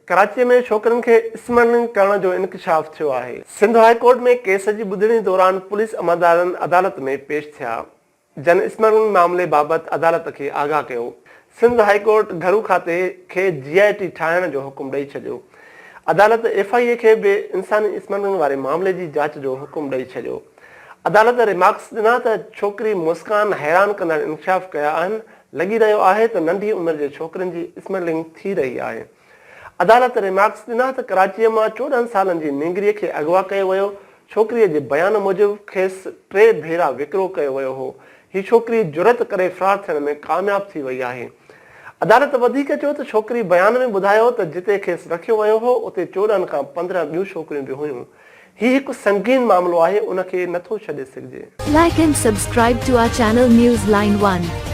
ڪراچي ۾ ڇوڪرين کي اسمگلنگ ڪرڻ جو انڪشاف ٿيو آهي. سنڌ هاء ڪورٽ ۾ ڪيس جي ٻڌڻي دوران پوليس عملدارن عدالت ۾ پيش ٿيا، جن اسمگلنگ معاملي بابت عدالت کي آگاهه ڪيو. سنڌ هاء ڪورٽ گهرو کاتي کي جي آء ٽي ٺاهڻ جو حڪم ڏئي ڇڏيو. عدالت ايف I اي کي به انساني اسمگلنگ واري معاملي جي جاچ جو حڪم ڏئي ڇڏيو. عدالت ريمارڪس ڏنا ته ڇوڪري مسڪان حيران ڪندڙ انڪشاف ڪيا آهن، لڳي رهيو آهي ته ننڍي عمر جي ڇوڪرين جي اسمگلنگ ٿي رهي آهي. عدالت ريمارڪس ڏنا ته ڪراچيء مان 14 سالن جي نينگريء کي اغوا ڪيو ويو، ڇوڪريء جي بيان موجب کيس ٽي ڀيرا وڪرو ڪيو ويو هو، هي ڇوڪري جرئت ڪري فرار ٿيڻ ۾ ڪامياب ٿي وئي آهي. عدالت وڌيڪ چيو ته ڇوڪري بيان ۾ ٻڌايو ته جتي کيس رکيو ويو هو اتي 14 کان 15 ٻيون ڇوڪريون به هيون، هي هڪ سنگين معاملو آهي ان کي نٿو ڇڏي سگهجي. Like and subscribe to our channel News Line One.